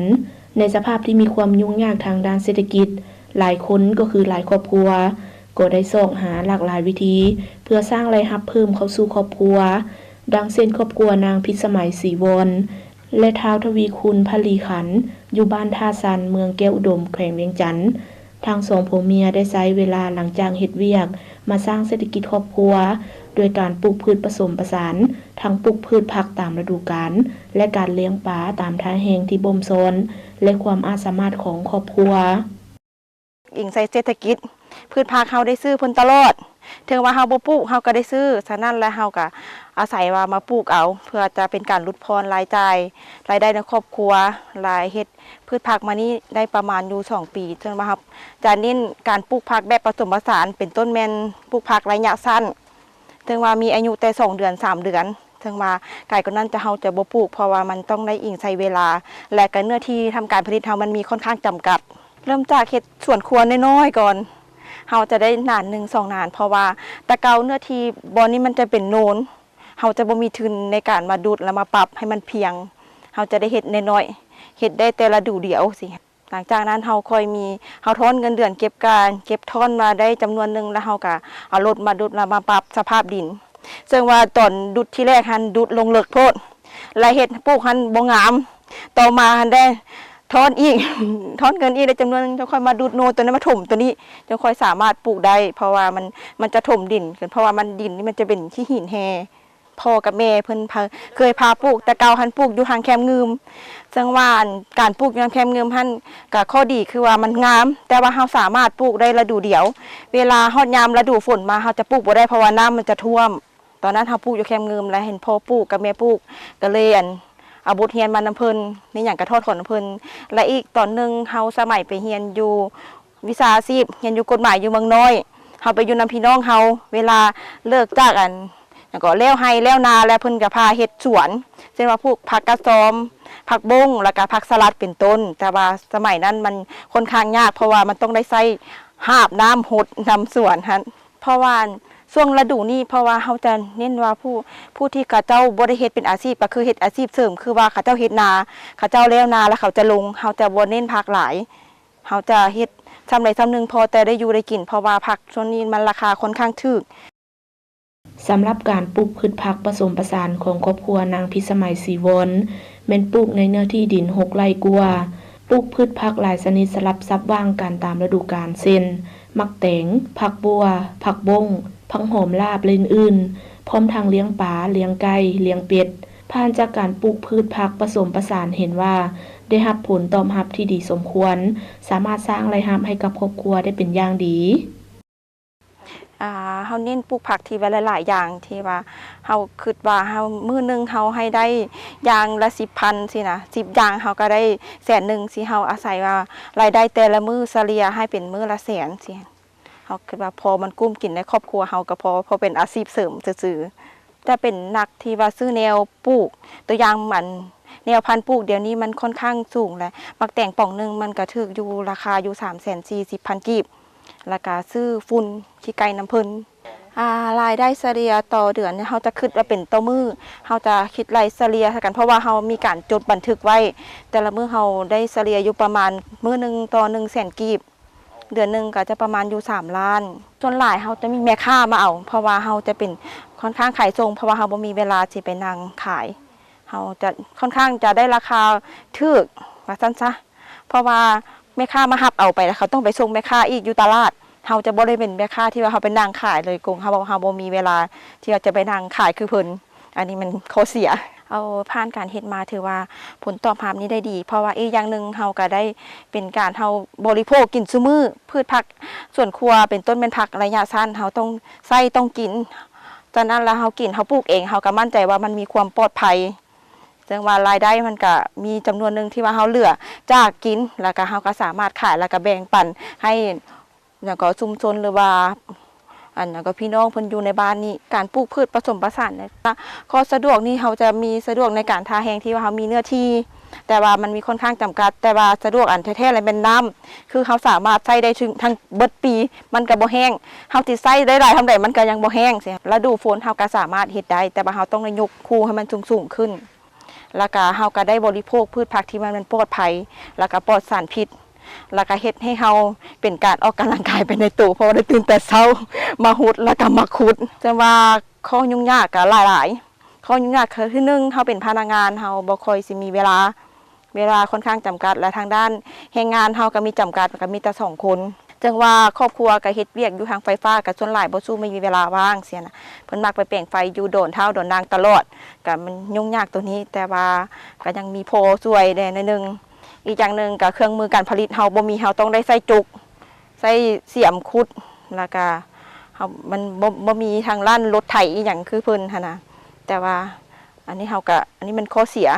ໃນສະພາບທີ່ມີຄວາມຫຍຸ້ງຍາກທາງດ້ານເສດຖະກິດ, ຫຼາຍຄົນກໍຄືຫຼາຍຄອບຄົວ ກໍໄດ້ຊອກຫາຫຼາກຫຼາຍວິທີ ເພື່ອສ້າງລາຍຮັບເພີ່ມເຂົ້າສູ່ຄອບຄົວ, ດັ່ງເຊັ່ນ ຄອບຄົວນາງພິດສະໄໝ ສີວອນ ແລະ ທ້າວທະວີຄຸນ ພັນລີຄັນ ຢູ່ບ້ານທ່າຊັນ ເມືອງແກ້ວອຸດົມ ແຂວງວຽງຈັນ. ທັງສອງຜົວເມຍໄດ້ໃຊ້ເວລາຫຼັງຈາກເຮັດວຽກມາສ້າງເສດຖະກິດຄອບຄົວ ດ້ວຍການປູກພືດປະສົມປະສານ ທັງປູກພືດຜັກຕາມລະດູການ ແລະ ການລ້ຽງປາຕາມທ່າແຮງທີ່ບົ່ມຊ້ອນ ແລະ ຄວາມອາດສາມາດຂອງຄອບຄົວ. ອີງໃສ່ເສດຖະກິດ, ພືດຜັກເຮົາໄດ້ຊື້ເພິ່ນຕະຫຼອດ, ເຖິງວ່າເຮົາບໍ່ປູກເຮົາກໍໄດ້ຊື້, ສະນັ້ນແລ້ວເຮົາກໍອາໄສວ່າມາປູກເອົາ ເພື່ອຈະເປັນການຫຼຸດຜ່ອນລາຍຈ່າຍ, ລາຍໄດ້ໃນຄອບຄົວ, ລາຍເຮັດພືດຜັກມານີ້ໄດ້ປະມານຢູ່ສອງປີ, ເຖິງວ່າເຮົາຈະເນັ້ນການປູກຜັກແບບປະສົມປະສານ, ເປັນຕົ້ນແມ່ນປູກຜັກໄລຍະສັ້ນ, ເຖິງວ່າມີອາຍຸແຕ່ສອງເດືອນ, ສາມເດືອນ, ເຊິ່ງວ່າໄກກວ່ານັ້ນຈະ ເຮົາຈະບໍ່ປູກ ເພາະວ່າມັນຕ້ອງໄດ້ອີງໃສ່ເວລາ ແລະ ກະເນື້ອທີ່ທຳການຜະລິດເຮົາມັນມີຄ່ອນຂ້າງຈຳກັດ. ເລີ່ມຈາກເຮັດສວນຄົວນ້ອຍໆກ່ອນ ເຮົາຈະໄດ້ໜານໜຶ່ງສອງໜານ ເພາະວ່າແຕ່ເກົ່າເນື້ອທີ່ບ່ອນນີ້ມັນຈະເປັນໂນນ ເຮົາຈະບໍ່ມີທຶນໃນການມາດຸດ ແລະ ມາປັບໃຫ້ມັນພຽງ ເຮົາຈະໄດ້ເຮັດນ້ອຍໆ ເຮັດໄດ້ແຕ່ລະດູດຽວຊີ້. ຫຼັງຈາກນັ້ນເຮົາຄ່ອຍມີ ເຮົາຖອນເງິນເດືອນເກັບການ ເກັບຖອນມາໄດ້ຈຳນວນໜຶ່ງ ແລ້ວເຮົາກະເອົາລົດມາດຸດ ແລ້ວມາປັບສະພາບດິນ ເຊິ່ງວ່າຕອນດຸດທີແລກຫັ້ນດຸດລົງເລິກໂພດ ແລະ ເຮັດປູກຫັ້ນບໍ່ງາມ ຕໍ່ມາຫັ້ນໄດ້ຖອນອີກ ຖອນເງິນອີກໄດ້ຈຳນວນໜຶ່ງ ຈັ່ງຄ່ອຍມາດຸດໂນໂຕນັ້ນມາຖົມໂຕນີ້ ຈັ່ງຄ່ອຍສາມາດປູກໄດ້ ເພາະວ່າມັນ ມັນຈະຖົມດິນ ເພາະວ່າມັນ ດິນນີ້ມັນຈະເປັນຂີ້ຫີນແຮ່. ພໍ່ກັບແມ່ເພິ່ນພາ ເຄີຍພາປູກ ແຕ່ເກົ່າຫັ້ນປູກຢູ່ທາງແຄມງື່ມ ເຊິ່ງວ່າ ອັນ ການປູກຢູ່ທາງແຄມງື່ມຫັ້ນ ກະຂໍ້ດີຄືວ່າມັນງາມ ແຕ່ວ່າເຮົາສາມາດປູກໄດ້ລະດູດຽວ ເວລາຮອດຍາມລະດູຝົນມາ ເຮົາຈະປູກບໍ່ໄດ້ ເພາະວ່ານ້ຳມັນຈະຖ້ວມ. ຕອນນັ້ນເຮົາປູກຢູ່ແຄມງື່ມ ແລະ ເຫັນພໍ່ປູກກັບແມ່ປູກ ກະເລີຍ ອັນ ເອົາບົດຮຽນມານຳເພິ່ນ ມີຫຍັງກະຖອດຖອນນຳເພິ່ນ ແລະ ອີກຕອນໜຶ່ງເຮົາສະໄໝໄປຮຽນຢູ່ ວິຊາອາຊີບ ຮຽນຢູ່ກົດໝາຍຢູ່ເມືອງນ້ອຍ ເຮົາໄປຢູ່ນຳພີ່ນ້ອງເຮົາ ເວລາເລີກຈາກ ອັນ ຫຍັງເກາະ ແລ້ວໄຮ່ແລ້ວນາແລ້ວ ເພິ່ນກະພາເຮັດສວນ ເຊັ່ນວ່າປູກຜັກກະຊອມ ຜັກບົ້ງ ແລ້ວກະຜັກສະຫຼັດເປັນຕົ້ນ ແຕ່ວ່າສະໄໝນັ້ນມັນຄ່ອນຂ້າງຍາກ ເພາະວ່າມັນຕ້ອງໄດ້ໃຊ້ຫາບນ້ຳຫົດນຳສວນຫັ້ນ ເພາະວ່າ ອັນ ຊ່ວງລະດູນີ້ ເພາະວ່າເຮົາຈະເນັ້ນວ່າຜູ້ ຜູ້ທີ່ເຂົາເຈົ້າບໍ່ໄດ້ເຮັດເປັນອາຊີບ ກະຄືເຮັດອາຊີບເສີມ ຄືວ່າເຂົາເຈົ້າເຮັດນາ ເຂົາເຈົ້າແລ້ວນາແລ້ວເຂົາຈະລົງ ເຮົາຈະບໍ່ເນັ້ນຜັກຫຼາຍ ເຮົາຈະເຮັດຊ່ຳໃດຊ່ຳໜຶ່ງ ພໍແຕ່ໄດ້ຢູ່ໄດ້ກິນ ເພາະວ່າຜັກຊ່ວງນີ້ມັນລາຄາຄ່ອນຂ້າງຖືກ. ສຳລັບການປູກພືດຜັກປະສົມປະສານຂອງຄອບຄົວນາງພິດສະໄໝ ສີວອນ ແມ່ນປູກໃນເນື້ອທີ່ດິນຫົກໄຮ່ກວ່າ, ປູກພືດຜັກຫຼາຍຊະນິດສະຫຼັບສັບຫວ່າງກັນຕາມລະດູການ ເຊັ່ນ ໝາກແຕງ, ຜັກບົ່ວ, ຜັກບົ້ງ, ຜັກຫອມລາບ ແລະ ອື່ນໆ, ພ້ອມທັງລ້ຽງປາ, ລ້ຽງໄກ່, ລ້ຽງເປັດ. ຜ່ານຈາກການປູກພືດຜັກປະສົມປະສານເຫັນວ່າ ໄດ້ຮັບຜົນຕອບຮັບທີ່ດີສົມຄວນ, ສາມາດສ້າງລາຍຮັບໃຫ້ກັບຄອບຄົວໄດ້ເປັນຢ່າງດີ. ອ່າ ເຮົາເນັ້ນປູກຜັກທີ່ວ່າຫຼາຍໆຢ່າງ ທີ່ວ່າເຮົາຄິດວ່າເຮົາ ມື້ໜຶ່ງເຮົາໃຫ້ໄດ້ຢ່າງລະສິບພັນຊີ້ນະ ສິບຢ່າງເຮົາກະໄດ້ແສນໜຶ່ງຊີ້ ເຮົາອາໄສວ່າລາຍໄດ້ແຕ່ລະມື້ສະເລ່ຍໃຫ້ເປັນມື້ລະແສນຊີ້ ເຮົາຄິດວ່າພໍມັນກຸ້ມກິນໃນຄອບຄົວເຮົາກະພໍ ເພາະເປັນອາຊີບເສີມຊື່ໆ. ຈະເປັນນັກທີ່ວ່າຊື້ແນວປູກ ຕົວຢ່າງ ອັນ ແນວພັນປູກດຽວນີ້ມັນຄ່ອນຂ້າງສູງແຫຼະ ໝາກແຕງປ່ອງໜຶ່ງມັນກະຖືກຢູ່ ລາຄາຢູ່ສາມແສນສີ່ສິບພັນກີບ ແລ້ວກະຊື້ຝຸ່ນຂີ້ໄກ່ນຳເພິ່ນ. ອ່າ ລາຍໄດ້ສະເລ່ຍຕໍ່ເດືອນ ເຮົາຈະຄິດວ່າເປັນຕໍ່ມື້ ເຮົາຈະຄິດໄລ່ສະເລ່ຍໃສ່ກັນ ເພາະວ່າເຮົາມີການຈົດບັນທຶກໄວ້ ແຕ່ລະມື້ເຮົາໄດ້ສະເລ່ຍຢູ່ປະມານມື້ໜຶ່ງຕໍ່ໜຶ່ງແສນກີບ. ເດືອນໜຶ່ງກະຈະປະມານຢູ່ສາມລ້ານ. ສ່ວນຫຼາຍເຮົາຈະມີແມ່ຄ້າມາເອົາ ເພາະວ່າເຮົາຈະເປັນຄ່ອນຂ້າງຂາຍສົ່ງ ເພາະວ່າເຮົາບໍ່ມີເວລາຊິໄປນັ່ງຂາຍ ເຮົາຈະຄ່ອນຂ້າງຈະໄດ້ລາຄາຖືກວ່າຊັ້ນຊະ ເພາະວ່າແມ່ຄ້າມາຮັບເອົາໄປ ແລ້ວເຂົາຕ້ອງໄປສົ່ງແມ່ຄ້າອີກຢູ່ຕະຫຼາດ ເຮົາຈະບໍ່ໄດ້ເປັນແມ່ຄ້າທີ່ວ່າເຮົາໄປນັ່ງຂາຍໂດຍກົງ ເຮົາ ເຮົາບໍ່ມີເວລາທີ່ວ່າຈະໄປນັ່ງຂາຍຄືເພິ່ນ. ອັນນີ້ແມ່ນຂໍ້ເສຍ. ເອົາ ຜ່ານການເຮັດມາຖືວ່າຜົນຕອບຮັບນີ້ໄດ້ດີ ເພາະວ່າອີກຢ່າງໜຶ່ງເຮົາກະໄດ້ເປັນການເຮົາບໍລິໂພກກິນຊຸມື້ ພືດຜັກສວນຄົວເປັນຕົ້ນແມ່ນຜັກໄລຍະສັ້ນ ເຮົາຕ້ອງໃຊ້ຕ້ອງກິນ ສະນັ້ນແລ້ວເຮົາກິນ ເຮົາປູກເອງ ເຮົາກະໝັ້ນໃຈວ່າມັນມີຄວາມປອດໄພ ເຊິ່ງວ່າລາຍໄດ້ມັນກະມີຈຳນວນໜຶ່ງທີ່ວ່າເຮົາເຫຼືອຈາກກິນ ແລ້ວກະເຮົາກະສາມາດຂາຍ ແລ້ວກະແບ່ງປັນໃຫ້ ແລ້ວກໍຊຸມຊົນ ຫຼືວ່າ ອັນ ແລ້ວກໍພີ່ນ້ອງເພິ່ນຢູ່ໃນບ້ານນີ້ ການປູກພືດປະສົມປະສານ ຂໍ້ສະດວກນີ້ເຮົາຈະມີສະດວກໃນການທ່າແຮງທີ່ວ່າເຮົາມີເນື້ອທີ່ ແຕ່ວ່າມັນມີຄ່ອນຂ້າງຈຳກັດ ແຕ່ວ່າສະດວກອັນແທ້ໆແລ້ວແມ່ນນ້ຳ ຄືເຮົາສາມາດໃຊ້ໄດ້ເຖິງທັງເບິດປີ ມັນກໍບໍ່ແຫ້ງ ເຮົາຊິໃຊ້ໄດ້ຫຼາຍສ່ຳໃດມັນກໍຍັງບໍ່ແຫ້ງຊີ້ ລະດູຝົນເຮົາກໍສາມາດເຮັດໄດ້ ແຕ່ວ່າເຮົາຕ້ອງໄດ້ຍົກຄູໃຫ້ມັນສູງໆຂຶ້ນ. ແລ້ວກະເຮົາກະໄດ້ບໍລິໂພກພືດຜັກທີ່ມັນ ມັນປອດໄພ ແລ້ວກະປອດສານພິດ ແລ້ວກະເຮັດໃຫ້ເຮົາເປັນການອອກກຳລັງກາຍໄປໃນໂຕ ເພາະວ່າໄດ້ຕື່ນແຕ່ເຊົ້າມາຫົດ ແລ້ວກະມາຂຸດ. ເຊິ່ງວ່າຂໍ້ຫຍຸ້ງຍາກກະຫຼາຍໆ ຂໍ້ຫຍຸ້ງຍາກຄື ທີໜຶ່ງ ເຮົາເປັນພະນັກງານ ເຮົາບໍ່ຄ່ອຍຊິມີເວລາ ເວລາຄ່ອນຂ້າງຈຳກັດ ແລະ ທາງດ້ານແຮງງານເຮົາກະມີຈຳກັດ ກະມີແຕ່ສອງຄົນ. ເຊິ່ງວ່າຄອບຄົວກະເຮັດວຽກຢູ່ທາງໄຟຟ້າ ກະສ່ວນຫຼາຍບໍ່ສູ້ມີເວລາວ່າງຊີ້ນະ ເພິ່ນມັກໄປແປງໄຟຢູ່ດອນທ້າວດອນນາງຕະຫຼອດ ກະມັນຫຍຸ້ງຍາກໂຕນີ້ ແຕ່ວ່າກະຍັງມີພໍຊ່ວຍແດ່ໜ້ອຍໜຶ່ງ. ອີກຢ່າງໜຶ່ງກະເຄື່ອງມືການຜະລິດເຮົາບໍ່ມີ ເຮົາຕ້ອງໄດ້ໃຊ້ຈົກ ໃຊ້ສຽມຂຸດ ແລ້ວກະເຮົາ ມັນບໍ່ ບໍ່ມີທາງດ້ານລົດໄຖອີ່ຫຍັງຄືເພິ່ນຫັ້ນນະ ແຕ່ວ່າອັນນີ້ເຮົາກະ ອັນນີ້ແມ່ນຂໍ້ເສຍ.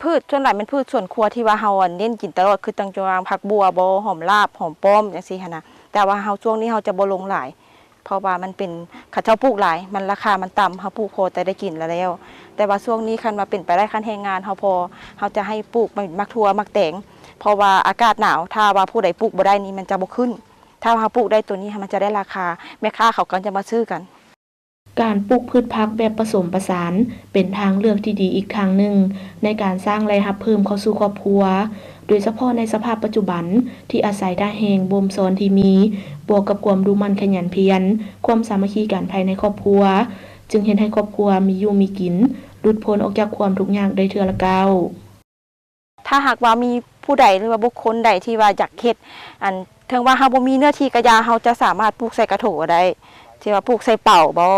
ພືດ ສ່ວນຫຼາຍແມ່ນພືດສວນຄົວທີ່ວ່າເຮົາ ອັນ ເນັ້ນກິນຕະຫຼອດ ຄືຈັ່ງວ່າ ຜັກບົ່ວບໍ ຫອມລາບ ຫອມປ້ອມ ຈັ່ງຊີ້ຫັ້ນນະ ແຕ່ວ່າເຮົາ ຊ່ວງນີ້ເຮົາຈະບໍ່ລົງຫຼາຍ ເພາະວ່າມັນເປັນ ເຂົາເຈົ້າປູກຫຼາຍ ມັນ ລາຄາມັນຕ່ຳ ເຮົາປູກພໍແຕ່ໄດ້ກິນລະແລ້ວ. ແຕ່ວ່າຊ່ວງນີ້ຄັນວ່າເປັນໄປໄດ້ ຄັນແຮງງານເຮົາພໍ ເຮົາຈະໃຫ້ປູກໝາກຖົ່ວ ໝາກແຕງ ເພາະວ່າອາກາດໜາວ ຖ້າວ່າຜູ້ໃດປູກບໍ່ໄດ້ນີ້ ມັນຈະບໍ່ຂຶ້ນ. ຖ້າວ່າເຮົາປູກໄດ້ໂຕນີ້ ມັນຈະໄດ້ລາຄາ ແມ່ຄ້າເຂົາກໍຈະມາຊື້ກັນ. ການປູກພືດຜັກແບບປະສົມປະສານເປັນທາງເລືອກທີ່ດີອີກທາງໜຶ່ງໃນການສ້າງລາຍຮັບເພີ່ມເຂົ້າສູ່ຄອບຄົວ, ໂດຍສະເພາະໃນສະພາບປັດຈຸບັນທີ່ອາໄສທ່າແຮງບົ່ມຊ້ອນທີ່ມີ, ບວກກັບຄວາມດຸໝັ່ນຂະຫຍັນພຽນ, ຄວາມສາມັກຄີກັນພາຍໃນຄອບຄົວ, ຈຶ່ງເຮັດໃຫ້ຄອບຄົວມີຢູ່ມີກິນ, ຫຼຸດພົ້ນອອກຈາກຄວາມທຸກຍາກໄດ້ເທື່ອລະກ້າວ. ຖ້າຫາກວ່າມີຜູ້ໃດ ຫຼືວ່າບຸກຄົນໃດທີ່ວ່າຢາກເຮັດ ອັນ ເຖິງວ່າເຮົາບໍ່ມີເນື້ອທີ່ກະຢ່າ ເຮົາຈະສາມາດປູກໃສ່ກະໂຖໄດ້ ທີ່ວ່າປູກໃສ່ເປົາບໍ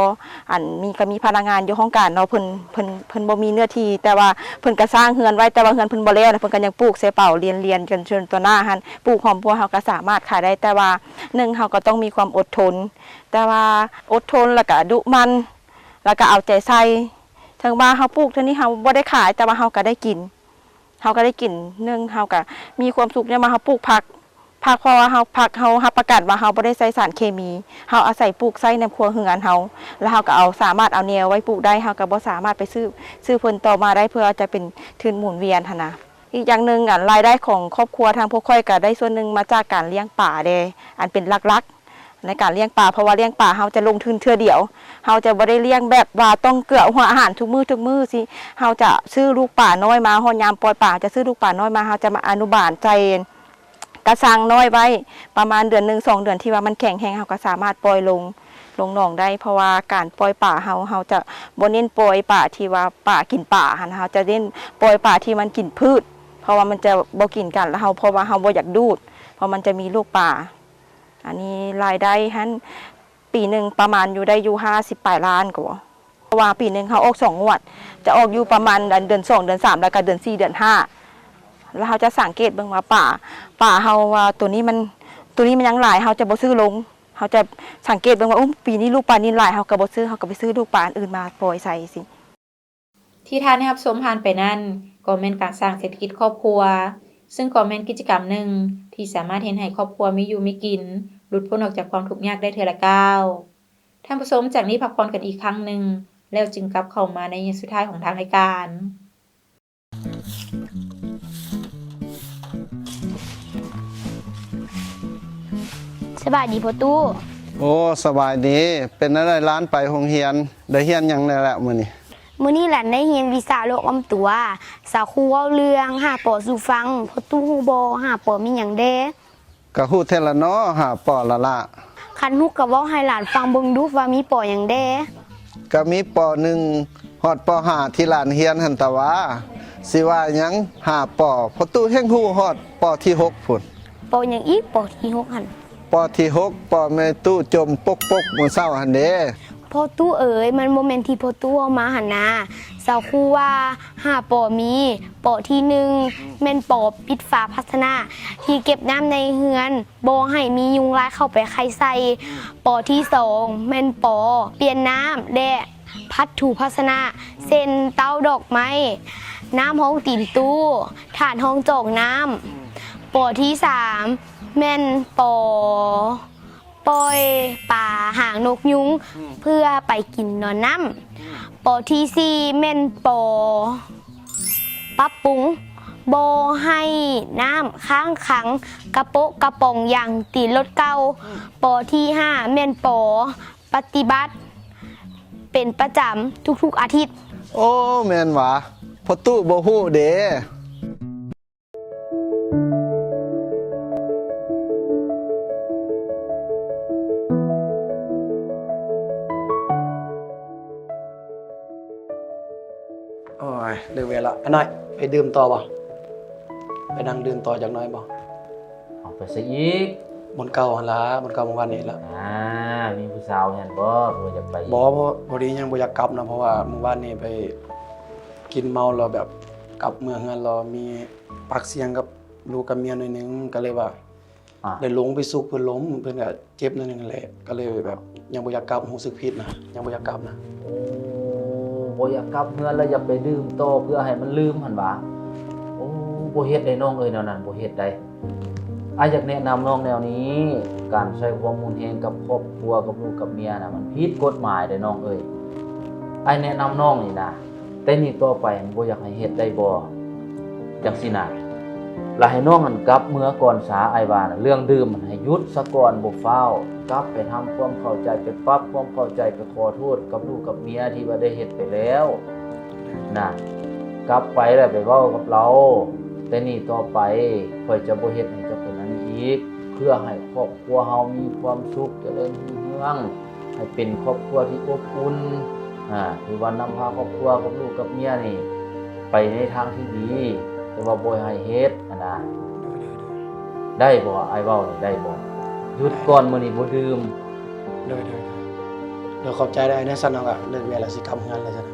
ອັນ ມີ ກະມີພະນັກງານຢູ່ຫ້ອງການເນາະ ເພິ່ນ ເພິ່ນ ເພິ່ນບໍ່ມີເນື້ອທີ່ ແຕ່ວ່າເພິ່ນກະສ້າງເຮືອນໄວ້ ແຕ່ວ່າເຮືອນເພິ່ນບໍ່ແລ້ວນະ ເພິ່ນກະຍັງປູກໃສ່ເປົາລຽນໆກັນ ສ່ວນຕໍ່ໜ້າຫັ້ນ ປູກຫອມບົວເຮົາກະສາມາດຂາຍໄດ້ ແຕ່ວ່າໜຶ່ງ ເຮົາກະຕ້ອງມີຄວາມອົດທົນ ແຕ່ວ່າອົດທົນ ລະກະດຸໝັ່ນ ລະກະເອົາໃຈໃສ່ ເຖິງວ່າເຮົາປູກເທື່ອນີ້ເຮົາບໍ່ໄດ້ຂາຍ ແຕ່ວ່າເຮົາກະໄດ້ກິນ. ເຮົາກໍໄດ້ກິນ ໜຶ່ງ ເຮົາກໍມີຄວາມສຸກ ຍ້ອນວ່າເຮົາປູກຜັກ ຜັກ ເພາະວ່າເຮົາ ຜັກເຮົາຮັບປະກັນວ່າເຮົາບໍ່ໄດ້ໃສ່ສານເຄມີ ເຮົາອາໄສປູກໃຊ້ໃນຄົວເຮືອນເຮົາ ແລ້ວເຮົາກໍເອົາ ສາມາດເອົາແນວໄວ້ປູກໄດ້ ເຮົາກໍບໍ່ສາມາດໄປຊື້ ຊື້ເພິ່ນຕໍ່ມາໄດ້ ເພື່ອຈະເປັນທຶນໝູນວຽນຫັ້ນນະ. ອີກຢ່າງໜຶ່ງ ອັນ ລາຍໄດ້ຂອງຄອບຄົວທາງພວກຂ້ອຍກໍໄດ້ສ່ວນໜຶ່ງມາຈາກການລ້ຽງປາແດ່ ອັນເປັນຫຼັກໆ ໃນການລ້ຽງປາ ເພາະວ່າລ້ຽງປາເຮົາຈະລົງທຶນເທື່ອດຽວ ເຮົາຈະບໍ່ໄດ້ລ້ຽງແບບວ່າຕ້ອງເກືອຫົວອາຫານທຸກມື້ທຸກມື້ຊີ້ ເຮົາຈະຊື້ລູກປານ້ອຍມາ ຮອດຍາມປ່ອຍປາ ເຮົາຈະຊື້ລູກປານ້ອຍມາ ເຮົາຈະມາອະນຸບານໃສ່ກະຊັງນ້ອຍໄວ້ ປະມານເດືອນໜຶ່ງສອງເດືອນ ທີ່ວ່າມັນແຂງແຮງ ເຮົາກໍສາມາດປ່ອຍລົງ ລົງໜອງໄດ້ ເພາະວ່າການປ່ອຍປາເຮົາ ເຮົາຈະບໍ່ເນັ້ນປ່ອຍປາທີ່ວ່າປາກິນປາຫັ້ນ ເຮົາຈະເນັ້ນປ່ອຍປາທີ່ມັນກິນພືດ ເພາະວ່າມັນຈະບໍ່ກິນກັນ ແລ້ວເຮົາ ເພາະວ່າເຮົາບໍ່ຢາກດູດ ເພາະມັນຈະມີໂລກປາ. ອັນນີ້ລາຍໄດ້ຫັ້ນ ປີໜຶ່ງປະມານຢູ່ ໄດ້ຢູ່ຫ້າສິບປາຍລ້ານກໍ ເພາະວ່າປີໜຶ່ງເຮົາອອກສອງງວດ ຈະອອກຢູ່ປະມານເດືອນສອງ ເດືອນສາມ ແລ້ວກະເດືອນສີ່ ເດືອນຫ້າ ແລ້ວເຮົາຈະສັງເກດເບິ່ງວ່າປາ ປາເຮົາວ່າໂຕນີ້ມັນ ໂຕນີ້ມັນຍັງຫຼາຍ ເຮົາຈະບໍ່ຊື້ລົງ ເຮົາຈະສັງເກດເບິ່ງວ່າ ອຸ້ ປີນີ້ລູກປານິນຫຼາຍ ເຮົາກະບໍ່ຊື້ ເຮົາກະໄປຊື້ລູກປາອັນອື່ນມາປ່ອຍໃສ່ຊີ້. ທີ່ທ່ານໄດ້ຮັບຊົມຜ່ານໄປນັ້ນ ກໍແມ່ນການສ້າງເສດຖະກິດຄອບຄົວ ຊຶ່ງກໍແມ່ນກິດຈະກຳໜຶ່ງທີ່ສາມາດເຮັດໃຫ້ຄອບຄົວມີຢູ່ມີກິນ, ຫຼຸດພົ້ນອອກຈາກຄວາມທຸກຍາກໄດ້ເທື່ອລະກ້າວ. ທ່ານຜູ້ຊົມ, ຈາກນີ້ພັກຜ່ອນກັນອີກຄັ້ງໜຶ່ງ ແລ້ວຈຶ່ງກັບເຂົ້າມາໃນໄລຍະສຸດທ້າຍຂອງທາງລາຍການ. ສະບາຍດີພໍ່ຕູ້. ໂອ້ ສະບາຍດີ. ເປັນແນວໃດຫຼານໄປໂຮງຮຽນ? ໄດ້ຮຽນຫຍັງແດ່ລະມື້ນີ້? ມື້ນີ້ຫຼານໄດ້ຮຽນວິຊາໂລກອ້ອມຕົວ. ສາຄູເວົ້າເລື່ອງຫ້າປໍສູ່ຟັງ. ພໍ່ຕູ້ຮູ້ບໍ່ ຫ້າປໍມີຫຍັງແດ່? ກະຮູ້ແທ້ລະເນາະ ຫ້າປໍລະລະ. ຄັນຮູ້ກະເວົ້າໃຫ້ຫຼານຟັງເບິ່ງດູວ່າມີປໍຫຍັງແດ່? ກະມີປໍໜຶ່ງຮອດປໍຫ້າທີ່ຫຼານຮຽນຫັ້ນຕະຫວາ. ຊິວ່າຫຍັງ ຫ້າປໍ ພໍ່ຕູ້ແຮ່ງຮູ້ຮອດປໍທີຫົກພຸ້ນ. ປໍຫຍັງອີກ ປໍທີຫົກຫັ້ນ? ປໍທີຫົກ ປໍແມ່ຕູ້ຈົ່ມປົກໆມື້ເຊົ້າຫັ້ນເດ. ພໍ່ຕູ້ເອີຍ ມັນບໍ່ແມ່ນທີ່ພໍ່ຕູ້ເວົ້າມາຫັ້ນນາ. ສາຄູວ່າຫ້າປໍມີ, ປໍທີໜຶ່ງ ແມ່ນປໍປິດຝາພາຊະນະທີ່ເກັບນ້ຳໃນເຮືອນ ບໍ່ໃຫ້ມີຍຸງລາຍເຂົ້າໄປໄຂ່ໃສ່. ປໍທີສອງ ແມ່ນປໍປ່ຽນນ້ຳ ແລະ ພັດຖູພາຊະນະ ເຊັ່ນ ເຕົ້າດອກໄມ້, ນ້ຳຮອງຕີນຕູ້, ຖາດຮອງຈອກນ້ຳ. ປໍທີສາມ ແມ່ນປໍ ປ່ອຍປາຫາງນົກຍຸງ ອືມ ເພື່ອໄປກິນນອນນ້ຳ. ອືມ ປໍທີສີ່ ແມ່ນປໍປັບປຸງ ບໍ່ໃຫ້ນ້ຳຄ້າງຂັງກະໂປະກະປ໋ອງຢາງຕີນລົດເກົ່າ. ອືມ ປໍທີຫ້າ ແມ່ນປໍ ປະຕິບັດເປັນປະຈຳທຸກໆອາທິດ. ໂອ້ ແມ່ນຫວາ ພໍ່ຕູ້ບໍ່ຮູ້ເດ. ໂອ້ຍ ເລີກວຽກລະ. ອ້າຍນ້ອຍ ໄປດື່ມຕໍ່ບໍ່? ໄປນັ່ງດື່ມຕໍ່ຈັກໜ້ອຍບໍ່? ເອົາ ໄປໃສອີກ? ບ່ອນເກົ່າຫັ້ນລະ ບ່ອນເກົ່າມື້ວານນີ້ລະ. ອ່າ ມີຜູ້ສາວຫັ້ນບໍ່? ບໍ່ຢາກໄປອີກ? ບໍ່ ພໍ ພໍດີຍັງບໍ່ຢາກກັບນະ ເພາະວ່າມື້ວານນີ້ໄປກິນເມົາແລ້ວແບບກັບເມືອເຮືອນແລ້ວມີປາກສຽງກັບລູກກັບເມຍໜ້ອຍໜຶ່ງ ກໍເລີຍວ່າ ອ່າ ໄດ້ລົງໄປຊຸກເພິ່ນລົ້ມ ເພິ່ນກໍເຈັບໜ້ອຍໜຶ່ງຫັ້ນແຫຼະ ກໍເລີຍແບບຍັງບໍ່ຢາກກັບ ຮູ້ສຶກຜິດນະ ຍັງບໍ່ຢາກກັບນະ. ໂອ້ ບໍ່ຢາກກັບເຮືອນແລ້ວຢາກໄປດື່ມຕໍ່ເພື່ອໃຫ້ມັນລືມຫັ້ນຫວາ? ໂອ້ ບໍ່ເຮັດໄດ໋ນ້ອງເອີຍ ແນວນັ້ນບໍ່ເຮັດໄດ໋. ອ້າຍຢາກແນະນຳນ້ອງແນວນີ້, ການໃຊ້ຄວາມຮຸນແຮງກັບຄອບຄົວ, ກັບລູກກັບເມຍນະ ມັນຜິດກົດໝາຍເດ້ນ້ອງເອີຍ. ອ້າຍແນະນຳນ້ອງນີ້ນະ, ແຕ່ນີ້ຕໍ່ໄປຫັ້ນບໍ່ຢາກໃຫ້ເຮັດໄດ້ບໍ່? ຈັ່ງຊີ້ນະ. ລະໃຫ້ນ້ອງຫັ້ນກັບເມືອກ່ອນສາ, ອ້າຍວ່ານະ, ເລື່ອງດື່ມຫັ້ນໃຫ້ຢຸດສາກ່ອນ, ບໍ່ຟ້າວ. ກັບໄປທຳຄວາມເຂົ້າໃຈ, ໄປປັບຄວາມເຂົ້າໃຈ, ໄປຂໍໂທດກັບລູກກັບເມຍທີ່ວ່າໄດ້ເຮັດໄປແລ້ວນະ. ກັບໄປແລ້ວໄປເວົ້າກັບລາວ, ແຕ່ນີ້ຕໍ່ໄປຂ້ອຍຈະບໍ່ເຮັດໃຫ້ເຈົ້າເປັນອັນນີ້ອີກ, ເພື່ອໃຫ້ຄອບຄົວເຮົາມີຄວາມສຸກ, ຈະເລີນຮຸ່ງເຮືອງ, ໃຫ້ເປັນຄອບຄົວທີ່ອົບອຸ່ນ, ອາ, ຖືວ່ານຳພາຄອບຄົວກັບລູກກັບເມຍນີ້ໄປໃນທາງທີ່ດີ, ແຕ່ວ່າບໍ່ໃຫ້ເຮັດຫັ້ນນະ. ໂດຍ ໂດຍ ໂດຍ. ໄດ້ບໍ່? ອ້າຍເວົ້ານີ້ໄດ້ບໍ່? ຢຸດກ່ອນ, ມື້ນີ້ບໍ່ດື່ມ. ໂດຍ ໂດຍ ໂດຍ. ໂດຍ ຂອບໃຈເດີອ້າຍເດີ. ຊັ້ນເຮົາກະເລີກວຽກແລ້ວ ຊິກັບເຮືອນແລ້ວຊັ້ນ.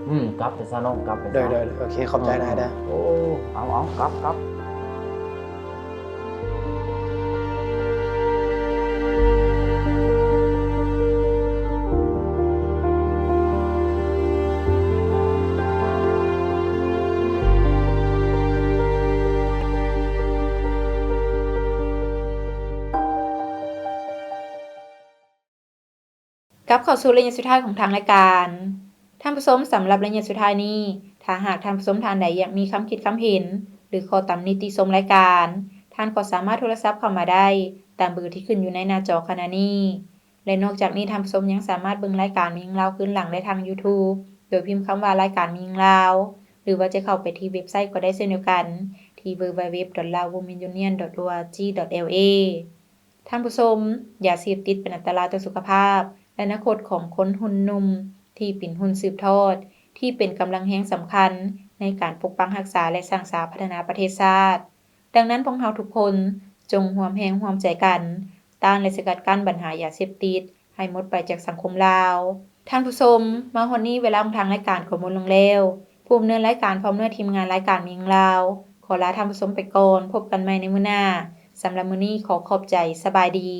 ອືມ, ກັບໄປຊະນ້ອງ, ກັບໄປຊະ. ໂດຍ ໂດຍ ໂດຍ. ໂອເຄ, ຂອບໃຈນະອ້າຍເດີ. ໂອ້, ເອົາ, ເອົາ, ກັບ, ກັບ. ກັບເຂົ້າສູ່ໄລຍະສຸດທ້າຍຂອງທາງລາຍການ. ທ່ານຜູ້ຊົມ, ສຳລັບໄລຍະສຸດທ້າຍນີ້, ຖ້າຫາກທ່ານຜູ້ຊົມທ່ານໃດຢາກມີຄຳຄິດຄຳເຫັນ ຫຼື ຂໍ້ຕຳໜິຕິຊົມລາຍການ, ທ່ານກໍສາມາດໂທລະສັບເຂົ້າມາໄດ້ຕາມເບີທີ່ຂຶ້ນຢູ່ໃນໜ້າຈໍຂະນະນີ້. ແລະ ນອກຈາກນີ້, ທ່ານຜູ້ຊົມຍັງສາມາດເບິ່ງລາຍການແມ່ຍິງລາວຄືນຫຼັງໄດ້ທາງ YouTube ໂດຍພິມຄຳວ່າ ລາຍການແມ່ຍິງລາວ ຫຼືວ່າຈະເຂົ້າໄປທີ່ເວັບໄຊກໍໄດ້ເຊັ່ນດຽວກັນ ທີ່ www.laowomenunion.org.la. ທ່ານຜູ້ຊົມ, ຢາເສບຕິດເປັນອັນຕະລາຍຕໍ່ສຸຂະພາບ ແລະ ອະນາຄົດຂອງຄົນຮຸ່ນໜຸ່ມທີ່ເປັນຮຸ່ນສືບທອດ, ທີ່ເປັນກຳລັງແຮງສຳຄັນໃນການປົກປັກຮັກສາ ແລະ ສ້າງສາພັດທະນາປະເທດຊາດ. ດັ່ງນັ້ນ, ພວກເຮົາທຸກຄົນຈົ່ງຮ່ວມແຮງຮ່ວມໃຈກັນ ຕ້ານ ແລະ ສະກັດກັ້ນບັນຫາຢາເສບຕິດໃຫ້ໝົດໄປຈາກສັງຄົມລາວ. ທ່ານຜູ້ຊົມ, ມາຮອດນີ້ເວລາຂອງທາງລາຍການກໍໝົດລົງແລ້ວ. ຜູ້ດຳເນີນລາຍການພ້ອມດ້ວຍທີມງານລາຍການແມ່ຍິງລາວ ຂໍລາທ່ານຜູ້ຊົມໄປກ່ອນ, ພົບກັນໃໝ່ໃນມື້ໜ້າ. ສຳລັບມື້ນີ້ຂໍຂອບໃຈ, ສະບາຍດີ.